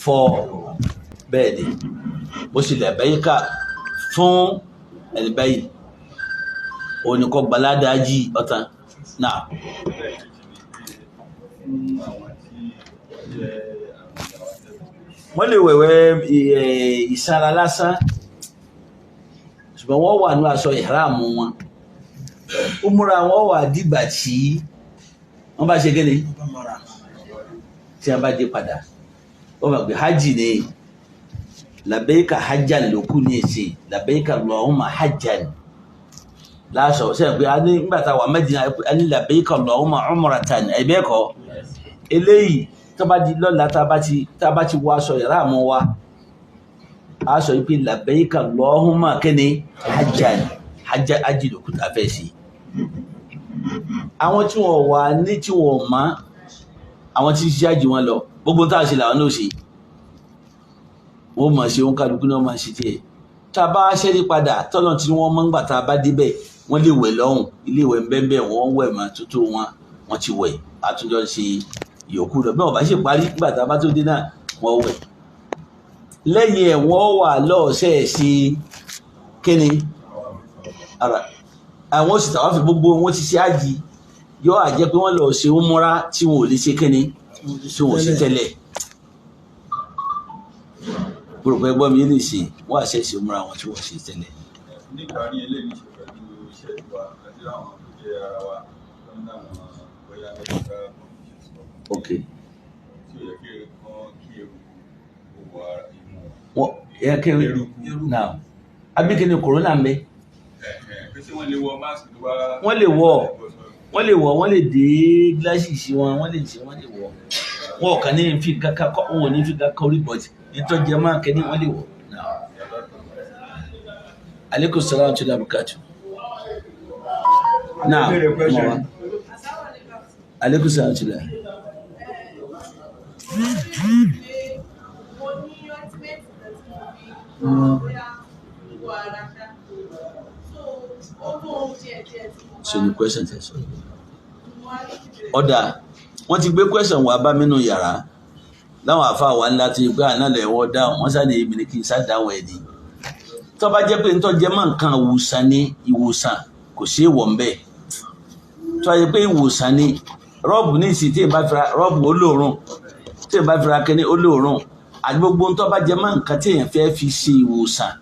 Fọ bẹ́ẹ̀ ni bó ṣe làbẹ́yíkà fún ẹni báyìí oníkọ́ gbaládájì ọ̀tán náà. Wọ́n lè wẹ̀wẹ̀ ìsara lásán, ṣùgbọ́n wọ́n wà ní aṣọ ìhàrámù wọn. Ó múra wọn wà dìgbà tí wọ́n bá ṣe kéde tí wọ́n bá dé padà. Wọ́n bá gbé hajj ní labẹ́yíkà hajjan lókù ní èsì labẹ́yíkà Allahumma hajjan láṣọ sẹ́yìn pé a ní nígbà tá a wà Mẹ́dínà a ní labẹ́yíkà Allahumma umratan ẹ̀bẹ́ẹ̀kọ́ eléyìí tó bá di lọ́la tá a bá ti wọ aṣọ ìhàrámù wa a sọ pé labẹ́yíkà Allahumma kíni hajjan hajj lókù tá a fẹ́ sí. Àwọn tí wọ́n wà ní tí wọ́n mọ̀ àwọn tí ṣiṣẹ́ àjì wọn lọ gbogbo tá a ṣe làwọn náà ṣe wọ́n mọ̀ ṣe wọn kálukú náà máa ṣe tiẹ̀. Tá a bá ṣẹ́rí padà tọ́nà tí wọ́n mọ̀ ń gbà tá a bá débẹ̀ wọ́n lè wẹ̀ lọ́hùn ilé ìwẹ̀ ńbẹ́ńbẹ́ wọ́n wẹ̀ mọ́ tútù wọn wọ́n ti wẹ̀ àtúnjọ ṣe ìyókù lọ bí wọ́n bá ṣe parí nígbà tá a bá tó dé náà wọ́n wẹ̀. Lẹ́yìn ẹ̀ wọ́n wà lọ́ọ̀ṣẹ́ sí kíni àwọn oṣù tàwọn fi gbogbo wọn ti ṣe àjì yóò àjẹ́ pé wọ́n lọ ṣe ń múra tí wọn ò lè ṣe kíni tí wọn ò ṣe tẹ́lẹ̀. Gbogbo ẹgbọ́n mi lè ṣe wọ́n àṣẹ ṣe múra wọn tí wọ́n ṣe tẹ́lẹ̀. Níparí eléyìí ṣe pẹ̀lú iṣẹ́ tiwa àti àwọn tó jẹ́ ara wa tó ń dáwọn bóyá medical conditions kan Ok. tí ó yẹ kí wọ́n kí eruku ó wọ ara imú wọn. Wọ́n yẹ kí Eruku. now abíkíni corona ń bẹ. Pé ṣé wọ́n lè wọ mask tó bá. Wọ́n lè wọ̀. Wọ́n lè wọ̀, wọ́n lè dé gíláàsì sí wọn, wọ́n lè ṣe, wọ́n lè wọ̀. Wọn ò kàn ní fi kankan kọ́, wọn ò ní fi kankan orí bọ̀tì nítorí jẹ́ máa kẹ́ni wọ́n lè wọ̀. Aleykum salaam wa rahmatulahi. Now, Béèrè question. Aleykum salaam wa rahmatulahi. So the question tẹ sọ. Ọ̀dà wọ́n ti gbé question wá bá mi nù yàrá láwọn àfa wa ńlá tó yẹ pé àná lẹ̀ wọ́n dáhùn wọ́n sá ní èmi ní kí n sá dáhùn ẹ̀ ni. Tó bá jẹ́ pé ntọ́ jẹ́ mọ́ nǹkan ìwòsàn ni ìwòsàn kò sí èèwọ̀ ń bẹ̀. Tó bá jẹ́ pé ìwòsàn ni rọ́ọ̀bù ní ìsìn tí ì bá fira rọ́ọ̀bù olóòórùn tí ì bá fira kínní olóòórùn àti gbogbo ntọ́ bá jẹ́ mọ́ nǹkan tí èèyàn fẹ́ fi ṣe ìwòsàn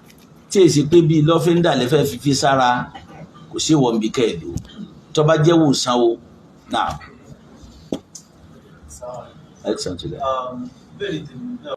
tí èsì pé bíi lọ́fíńdà lè fẹ́ fi fi sára kò sí èèwọ̀ ń bí kẹ́ ẹ̀ lò tó bá jẹ́ ìwòsàn o náà. Excellent. Béèrè tèmi náà.